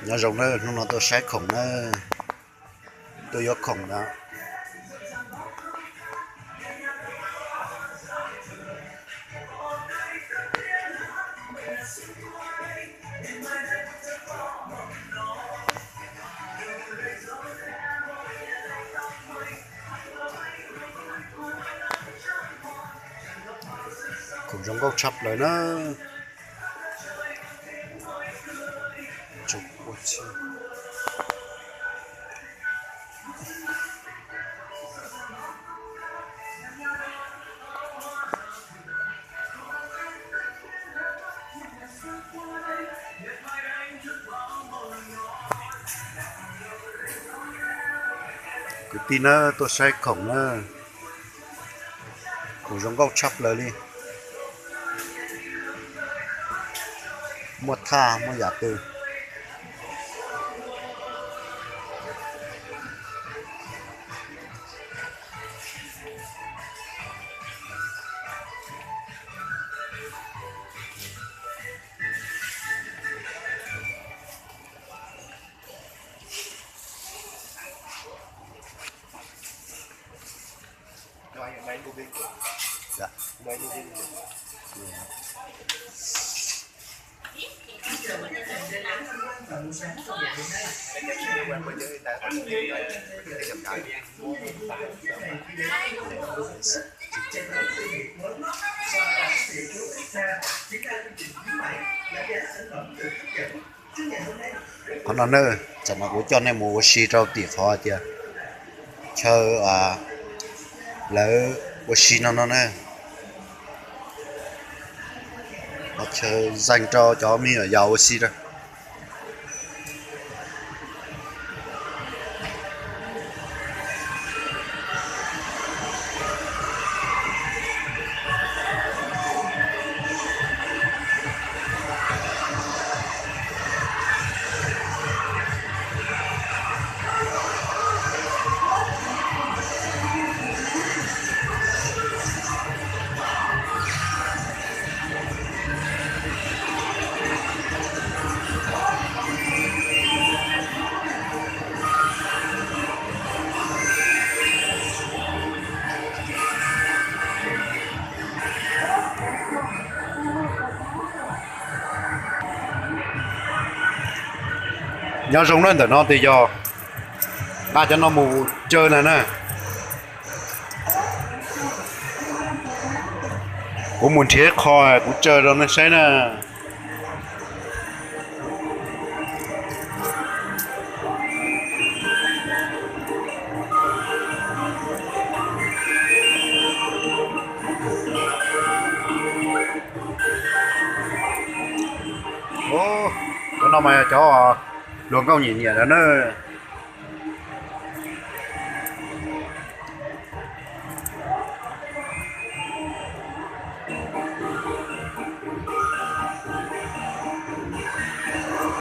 Nyob zoo na, hnub no tuaj saib khoom na, tuaj yuav khoom na. Khoom zoo nkauj tshaj plaws na. Kwv tij na, tuaj saib khoom na, khoom zoo nkauj tshaj plaws li. Muaj thaj muaj yam twg. Qhov no na, tam no kuv coj nej mus ua si rau tim qhov tias chaw lawv ua si no no na. Qhov chaw zeeg rau cov me nyuam yaus ua si rau. Nyob zoo na, ntawm no ces yog nqa cov no mus tsawg na na. Kuv mus nrhiav qho kuv tsawg rau nej saib na. Cov no mas yog cov hluas nkauj nyiam nyiam lawm na.